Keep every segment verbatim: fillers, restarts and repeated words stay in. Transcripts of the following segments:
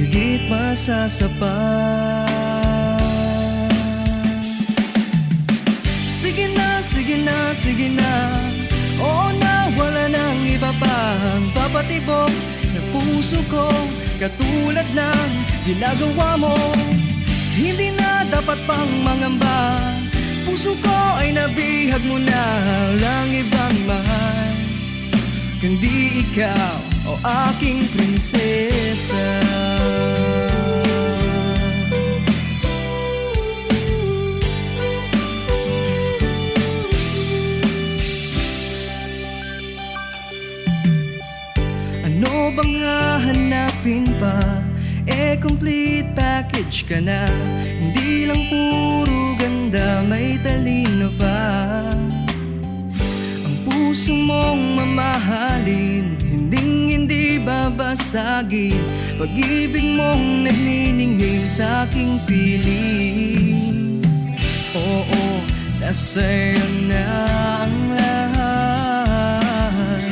Higit pa sa sapat. Sige na, sige na, sige na. Oo na, wala nang iba pang papatibok ng puso ko, katulad ng ginagawa mo. Hindi na dapat pang mangamba. Puso ko ay nabihag mo na, lang ibang mahal, kundi ikaw, o aking prinsesa. Ano bang hahanapin pa? Eh, complete package ka na. Hindi lang puro ganda, may talino pa. Ang puso mong mamahalin, hinding-hindi babasagin. Pag-ibig mong nagniningning sa aking piling. Oo, nasa'yo na ang lahat.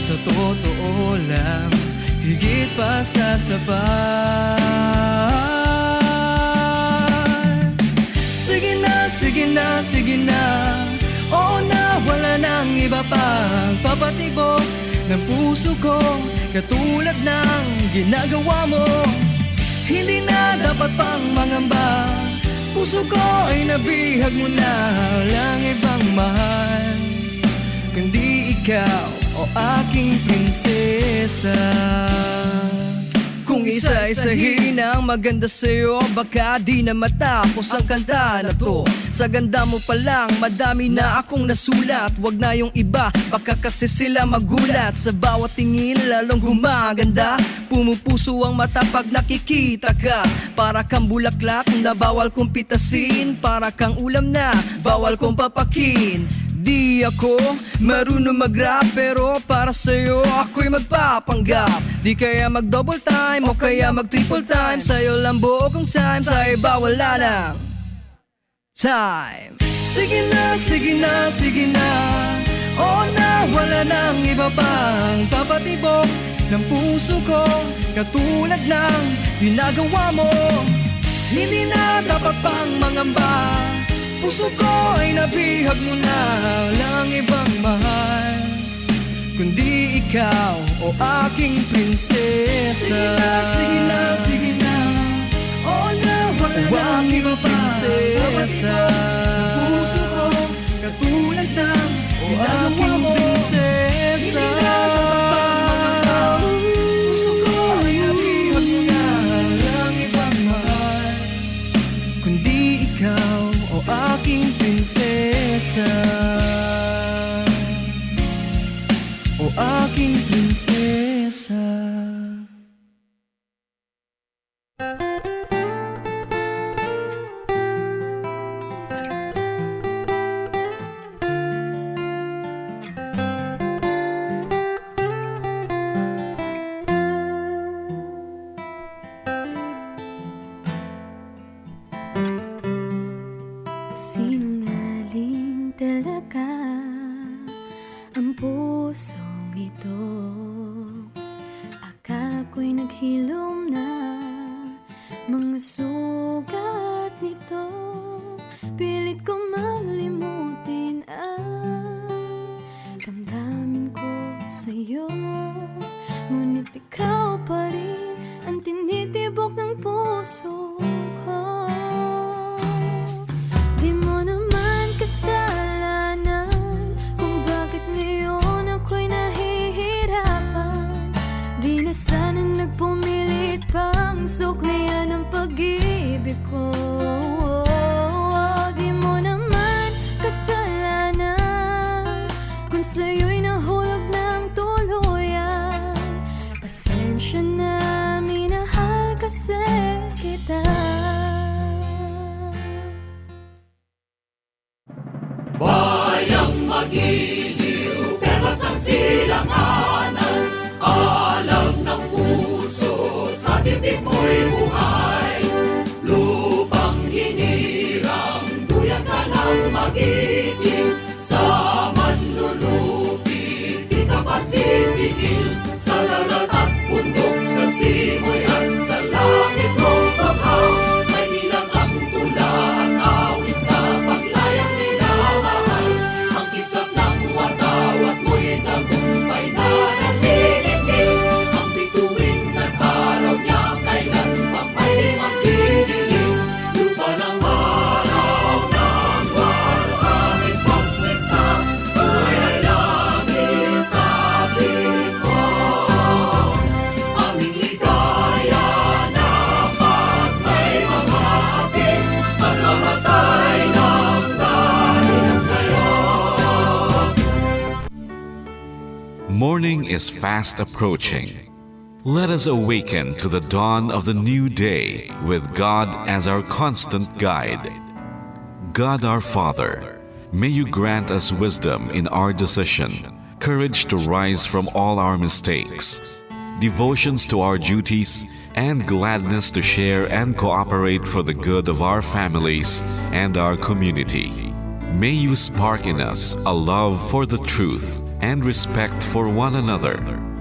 Sa totoo lang, higit pa sa sapat. Sige na, sige na, sige na. Oo na, wala nang iba pang papatibok ng puso ko, katulad ng ginagawa mo. Hindi na dapat pang mangamba. Puso ko ay nabihag mo na, lang ibang mahal, kundi ikaw, o aking prinsesa. Kung isa-isahin ang maganda sa'yo, baka di na matapos ang kanta na to. Sa ganda mo pa lang, madami na akong nasulat. Wag na yung iba, baka kasi sila magulat. Sa bawat tingin, lalong gumaganda. Pumupuso ang mata pag nakikita ka. Para kang bulaklak na bawal kong pitasin. Para kang ulam na bawal kong papakin. Di ako marunong mag-rap, pero para sa'yo ako'y magpapanggap. Di kaya mag-double time o kaya mag-triple time. Sa'yo lang buo kong time, sa iba wala nang time. Sige na, sige na, sige na. Oo na, wala nang iba pang papatibok ng puso ko, katulad ng ginagawa mo. Hindi na dapat pang mangamba. Puso ko ay nabihag mo na, lang ibang mahal, kundi ikaw, o aking prinsesa. Sige na, sige na, sige na. Oo na, wala O na aking iba pa. Prinsesa. Puso ko, katulad ng O ginagawa aking mo. Prinsesa. Hindi na dapat pang mangamba. Puso ko ay nabihag mo na, lang ibang mahal, kundi ikaw, o aking prinsesa. O aking prinsesa. Sinungaling talaga ang pusong ito. Akala ko'y naghilom na mga sugat nito. Pilit ko mang limutin ang damdamin ko sa'yo. Ngunit ikaw pa rin ang tinitibok ng puso ko. Di mo naman kasalanan kung bakit ngayon ako'y nahihirapan. Di na sana nagpumilit pang suklian ang pag-ibig ko. Di mo naman kasalanan kung sa'yo'y nahulog ng tuluyan. Pasensya na, minahal kasi kita. Bayang magiliw, perlas ang silanganan, alam ng puso, sa dibdib mo'y buhay. Lupang hinirang, duyan ka ng magiting, sa manlulupi, di ka pasisingil, sa dagat at bundok, sa simoy at sa Morning is fast approaching. Let us awaken to the dawn of the new day with God as our constant guide. God our Father, may you grant us wisdom in our decision, courage to rise from all our mistakes, devotions to our duties, and gladness to share and cooperate for the good of our families and our community. May you spark in us a love for the truth and respect for one another.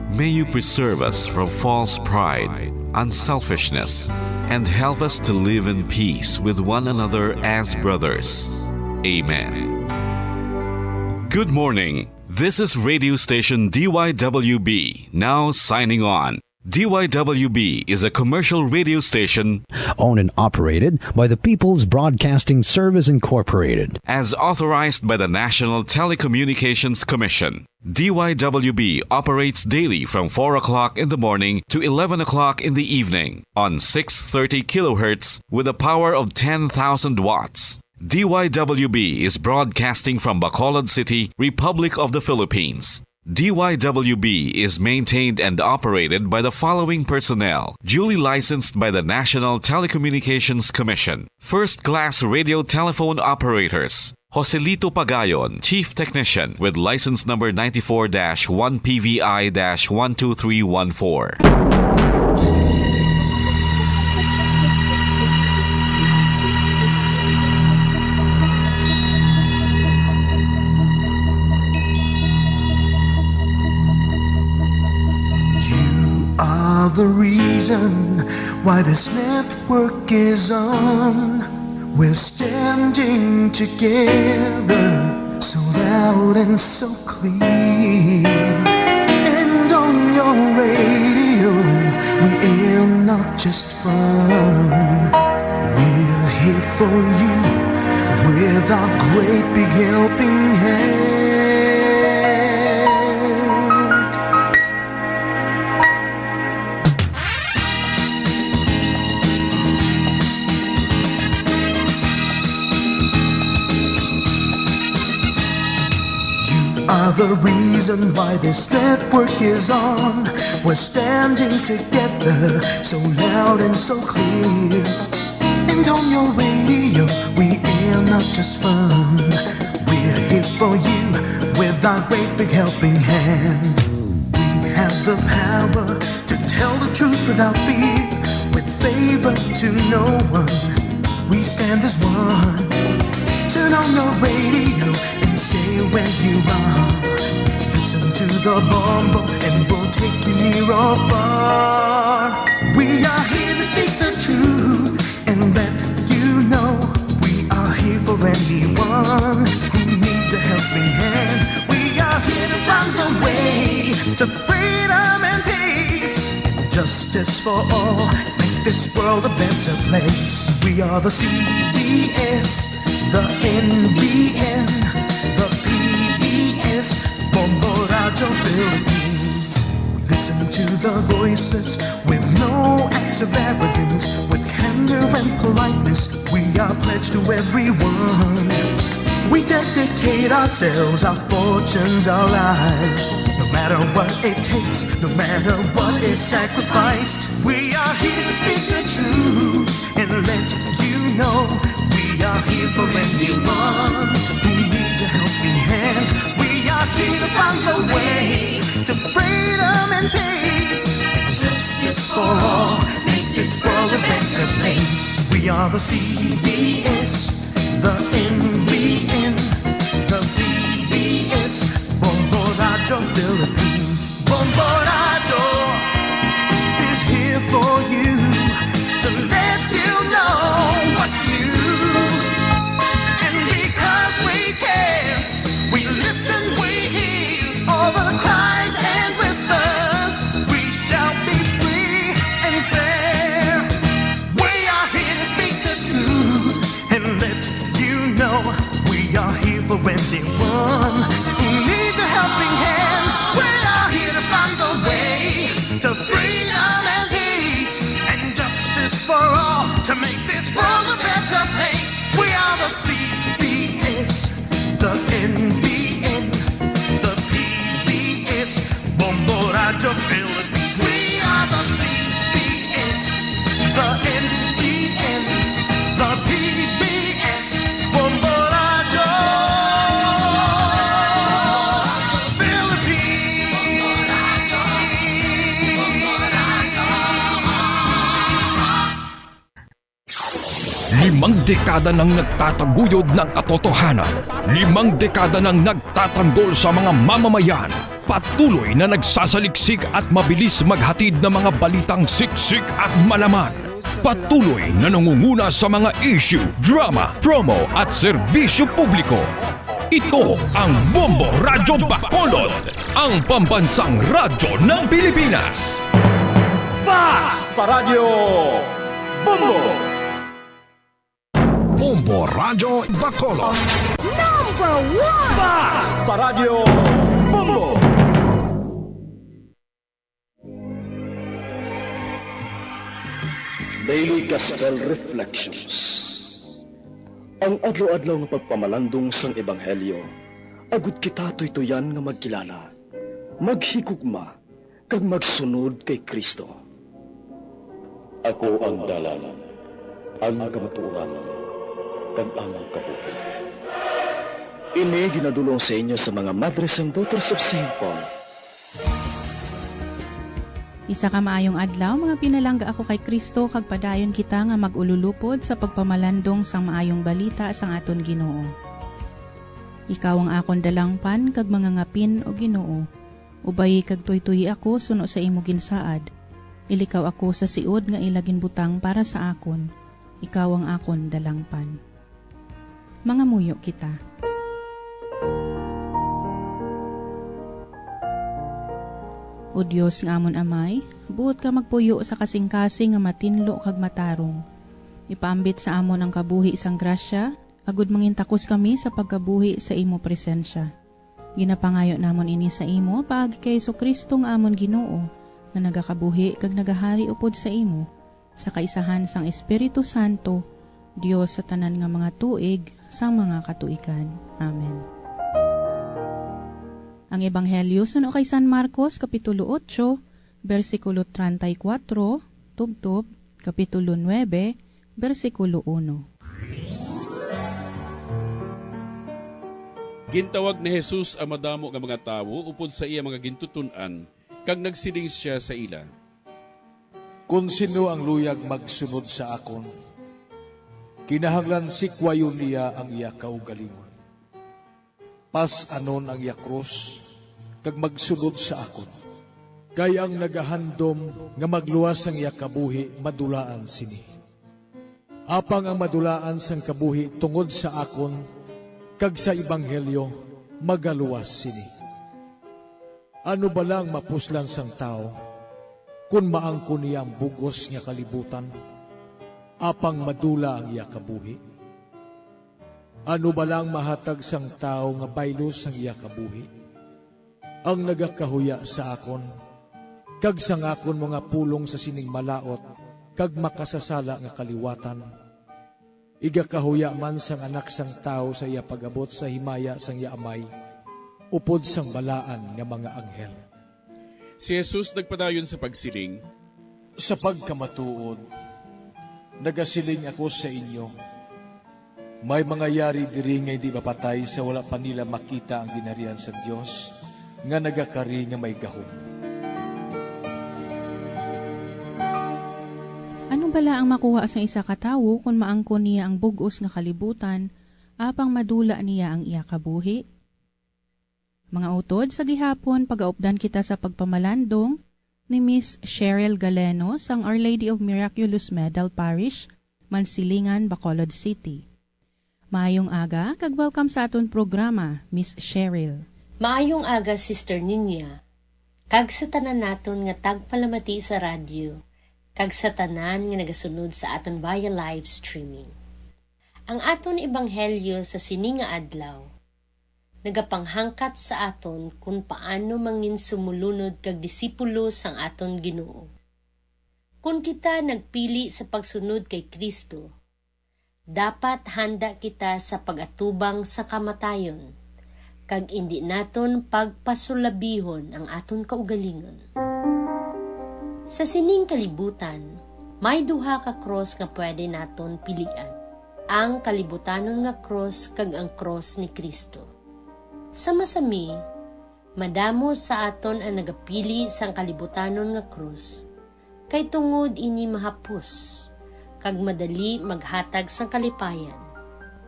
May you preserve us from false pride, unselfishness, and help us to live in peace with one another as brothers. Amen. Good morning. This is radio station D Y W B, now signing on. D Y W B is a commercial radio station owned and operated by the People's Broadcasting Service Incorporated. As authorized by the National Telecommunications Commission. D Y W B operates daily from four o'clock in the morning to eleven o'clock in the evening on six thirty kilohertz with a power of ten thousand watts. D Y W B is broadcasting from Bacolod City, Republic of the Philippines. D Y W B is maintained and operated by the following personnel, duly licensed by the National Telecommunications Commission. First class radio telephone operators. Joselito Pagayon, Chief Technician, with license number ninety-four dash one P V I dash one two three one four. You are the reason why this network is on. We're standing together, so loud and so clear. And on your radio, we aim not just fun. We're here for you with our great big helping hand. You are the reason why this network is on. We're standing together, so loud and so clear. And on your radio, we air not just fun. We're here for you with our great big helping hand. We have the power to tell the truth without fear, with favor to no one. We stand as one. Turn on your radio and stay where you are. Listen to the Bombo and we'll take you near or far. We are here to speak the truth and let you know we are here for anyone who needs a helping hand. We are here to find a way to freedom and peace. Justice for all, make this world a better place. We are the C B S, the N B N, the P B S, Bombo Radio Philippines. We listen to the voices with no acts of arrogance, with candor and politeness. We are pledged to everyone. We dedicate ourselves, our fortunes, our lives. No matter what it takes, no matter what is sacrificed, we are here to speak the truth and let you know we are here for anyone who needs a helping hand. We are here to find a way to freedom and peace. Justice for all, make this world a better place. We are the C B S, the N B N, the P B S, Bombo Radio Philippines. Bombo Radio is here for you to let you know what's new. And because we care, we listen, we hear all the cries and whispers. We shall be free and fair. We are here to speak the truth and let you know we are here for anyone who needs a helping hand. We are here to find the way to freedom and peace and justice for all to make this world a better place. We are the C B S, the N B N, the P B S, Limang dekada nang nagtataguyod ng katotohanan. Limang dekada nang nagtatanggol sa mga mamamayan. Patuloy na nagsasaliksik at mabilis maghatid ng mga balitang siksik at malaman. Patuloy na nangunguna sa mga issue, drama, promo at serbisyo publiko. Ito ang Bombo Radyo Bacolod, ang pambansang radyo ng Pilipinas. Fast Paradyo Bombo! Bombo Radyo Bacolod. Number one! Fast Paradyo Bombo! Daily Gospel Reflections. Ang adlaw-adlaw nga pagpamalandong sang Ebanghelyo, agud kita tuytuyan nga magkilala, maghigugma, kag magsunod kay Cristo. Ako ang dalan, ang kamatuoran, kag ang kabuhi. Ini ginadul-ong sa inyo sa mga Madres and Daughters of Saint Paul. Isa ka maayong adlaw, mga pinalangga ako kay Cristo, kag padayon kita nga mag-ululupod sa pagpamalandong sang maayong balita sang aton Ginoo. Ikaw ang akon dalangpan kag mga ngapin, O Ginoo. Ubayi kag tuytoyi ako suno sa imo ginsaad. Ilikaw ako sa siod nga ila ginbutang para sa akon. Ikaw ang akon dalangpan. Mangamuyo kita. O Dios nga amon Amay, buot ka magpuyo sa kasing-kasing nga matinlo kag matarong. Ipaambit sa amon ang kabuhi sang grasya, agud mangintakos kami sa pagkabuhi sa imo presensya. Ginapangayo namon ini sa imo paagi kay Jesu-Cristo nga amon Ginoo, nga nagakabuhi kag nagahari upod sa imo, sa kaisahan sang Espiritu Santo, Dios sa tanan nga mga tuig sang mga katuigan. Amen. Ang Ebanghelyo suno kay San Marcos, Kapitulo otso, bersikulo treinta y cuatro, tubtob, Kapitulo nuebe, bersikulo uno. Gintawag ni Jesus ang madamo nga mga tawo upod sa iya mga gintuton-an, kag nagsiling sia sa ila, "Kon sino ang luyag magsunod sa akon, kinahanglan sikwayon niya ang iya kaugalingon. Pas-anon ang iya krus, kag magsunod sa akon. Kay ang nagahandom nga magluwas sang iya kabuhi madulaan sini. Apang ang madulaan sang kabuhi tungod sa akon kag sa ebanghelyo magaluwas sini. Ano bala ang mapuslan sang tawo kon maangkon niya ang bug-os nga kalibutan, apang madula ang iya kabuhi? Ano bala ang mahatag sang tawo nga baylo sang iya kabuhi? Ang nagakahuya sa akon kag sang akon mga pulong sa sining malaut kag makasasala nga kaliwatan, igakahuya man sang Anak sang Tawo sa iya pag-abot sa himaya sang iya Amay upod sang balaan nga mga anghel." Si Jesus nagpadayon sa pagsiling, "Sa pagkamatuod, nagasiling ako sa inyo, may mga yari diri nga indi mapatay sa wala pa nila makita ang Ginharian sa Dios nga nagakari nga may gahom." Ano bala ang makuha sang isa ka tawo kon maangkon niya ang bug-os nga kalibutan, apang madula niya ang iya kabuhi? Mga utod, sa gihapon, pagaupdan kita sa pagpamalandong ni Miss Cheryl Galeno sang Our Lady of Miraculous Medal Parish, Mansilingan, Bacolod City. Maayong aga, kag welcome sa aton programa, Miss Cheryl. Maayong aga, Sister Ninya, kag sa tanan naton nga tagpalamati sa radyo, kag sa tanan nga nagasunod sa aton via live streaming. Ang aton ebanghelyo sa sini nga adlaw nagapanghangkat sa aton kon paano manginsumulunod kag disipulo sang aton Ginoo. Kon kita nagpili sa pagsunod kay Cristo, dapat handa kita sa pag-atubang sa kamatayon, kag indi naton pagpasulabihon ang aton kaugalingon. Sa sining kalibutan, may duha ka krus nga pwede naton pilian, ang kalibutanon nga krus kag ang krus ni Cristo. Sa masami, madamo sa aton ang nagapili sang kalibutanon nga krus, kay tungod ini mahapos, kag madali maghatag sang kalipayan.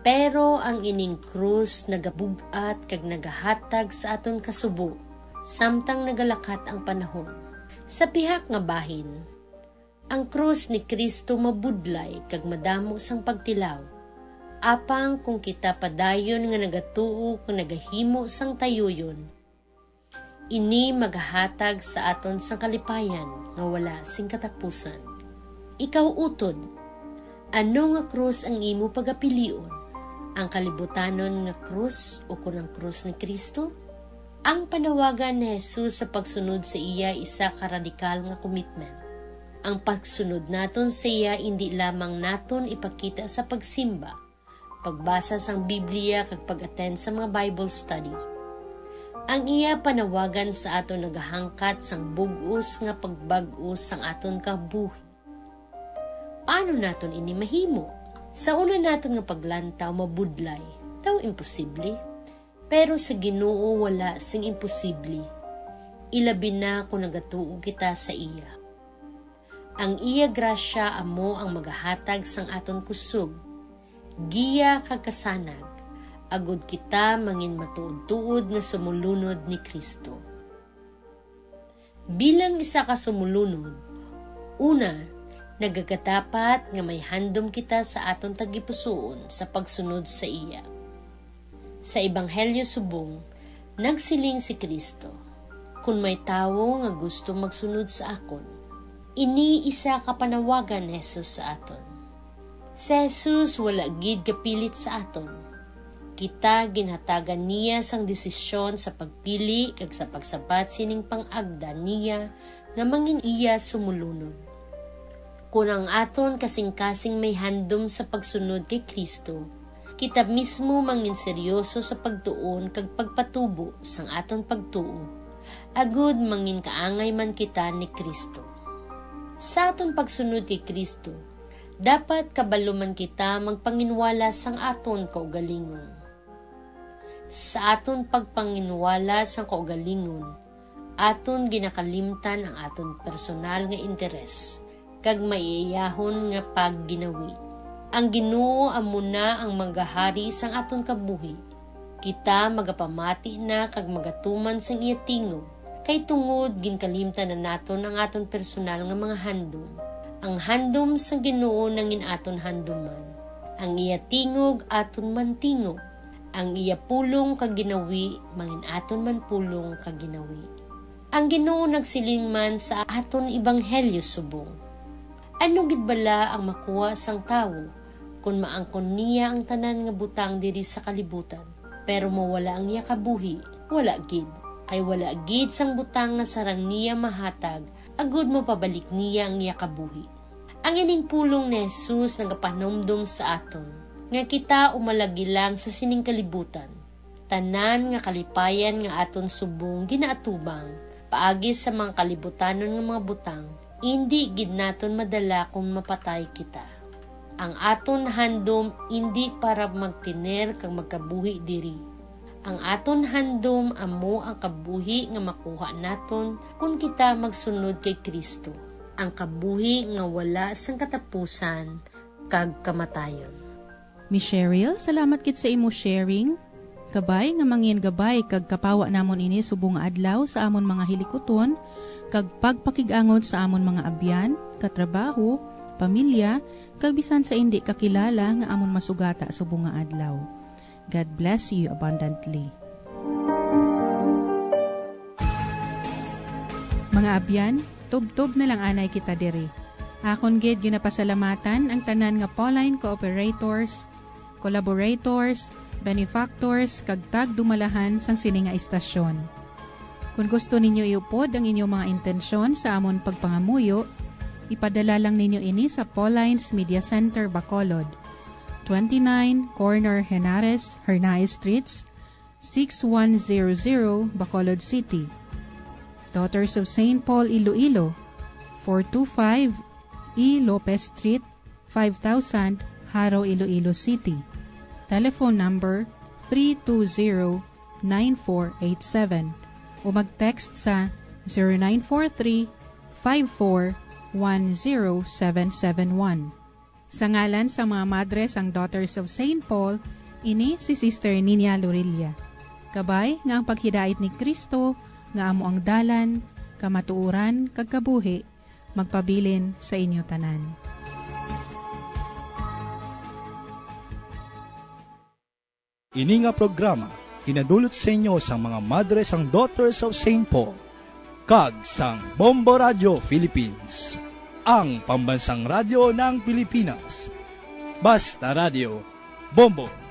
Pero ang ining krus nagabug-at kag nagahatag sa aton kasubo samtang nagalakat ang panahon. Sa pihak nga bahin, ang krus ni Cristo mabudlay kag madamo sang pagtilaw. Apang kung kita padayon nga nagatuo kag nagahimo sang tayuyon, ini magahatag sa aton sang kalipayan nga wala sing katapusan. Ikaw utod, ano nga krus ang imo pagapilion? Ang kalibutanon nga krus ukon ang krus ni Cristo? Ang panawagan ni Jesus sa pagsunod sa iya isa ka radikal nga commitment. Ang pagsunod naton sa iya indi lamang naton ipakita sa pagsimba, pagbasa sang Biblia, kag pag-attend sa mga Bible study. Ang iya panawagan sa aton nagahangkat sang bug-os nga pagbag-o sang aton kabuhi. Paano naton ini mahimo? Sa una naton nga paglantaw, mabudlay, daw imposible. Pero sa Ginoo wala sing imposible, ilabi na kon nagatuo kita sa iya. Ang iya grasya amo ang magahatag sang aton kusog, giya kag kasanag, agod kita mangin matuod-tuod nga sumulunod ni Cristo. Bilang isa ka sumulunod, una, nagakadapat nga may handom kita sa aton tagipusoon sa pagsunod sa iya. Sa Ebanghelyo subong, nagsiling si Cristo, "Kon may tawo nga gusto magsunod sa akon," ini isa ka panawagan ni Jesus sa aton. Si Jesus wala gid gapilit sa aton. Kita ginhatagan niya sang desisyon sa pagpili kag sa pagsabat sining pang-agda niya nga mangin iya sumulunod. Kon ang aton kasing-kasing may handom sa pagsunod kay Cristo, kita mismo mangin seryoso sa pagtuon kag pagpatubo sang aton pagtuo, agud mangin kaangay man kita ni Cristo. Sa aton pagsunod kay Cristo, dapat kabalo man kita magpanginwala sang aton kaugalingon. Sa aton pagpanginwala sang kaugalingon, aton ginakalimtan ang aton personal nga interes kag maiiyahon nga pagginawi. Ang Ginoo amo na ang magahari sang aton kabuhi. Kita magapamati na kag magatuman sang iya tingog, kay tungod ginkalimtan na naton ang aton personal nga mga handom. Ang handom sang Ginoo nangin aton handoman. Ang iya tingog aton man tingog. Ang iya pulong kag ginawi mangin aton man pulong kag ginawi. Ang Ginoo nagsiling man sa aton ebanghelyo subong, "Ano gid bala ang makuha sang tawo kon maangkon niya ang tanan nga butang diri sa kalibutan, pero mawala ang iya kabuhi? Wala gid, kay wala gid sang butang nga sarang niya mahatag agud mapabalik niya ang iya kabuhi." Ang ining pulong ni Jesus nagapanumdom sa aton nga kita umalagi lang sa sining kalibutan. Tanan nga kalipayan nga aton subong ginaatubang paagi sa mga kalibutanon nga mga butang, indi gid naton madala kon mapatay kita. Ang aton handom indi para magtener kag magkabuhi diri. Ang aton handom amo ang kabuhi nga makuha naton kon kita magsunod kay Cristo, ang kabuhi nga wala sang katapusan kag kamatayon. Miss Cheryl, salamat gid sa imo sharing. Kabay nga mangin gabay kag kapawa namon ini subong nga adlaw sa amon mga hilikuton kag pagpakig-angot sa amon mga abyan, katrabaho, pamilya, kag bisan sa indi kakilala nga amon masugata subong nga adlaw. God bless you abundantly. Mga abyan, tubtob na lang anay kita diri. Akon gid ginapasalamatan ang tanan nga Pauline cooperators, collaborators, benefactors, kag tagdumalahan sang sini nga istasyon. Kon gusto ninyo iupod ang inyong mga intensyon sa amon pagpangamuyo, ipadala lang ninyo ini sa Pauline's Media Center, Bacolod, twenty-nine, corner Henares, Hernaez Streets, six one zero zero, Bacolod City. Daughters of Saint Paul Iloilo, four two five E Lopez Street, five thousand, Jaro, Iloilo City. Telephone number three two zero, nine four eight seven o mag-text sa zero nine four three, five four, one zero seven seven one. Sa ngalan sa mga madre sang Daughters of Saint Paul, ini si Sister Ninia Lorilla. Kabay nga ang paghidait ni Kristo nga amo ang dalan, kamatuoran, kag kabuhi, magpabilin sa inyo tanan. Ini nga programa ginadulot sa inyo sang mga madre sang Daughters of Saint Paul kag sang Bombo Radio Philippines, ang pambansang radyo ng Pilipinas. Basta Radio, Bombo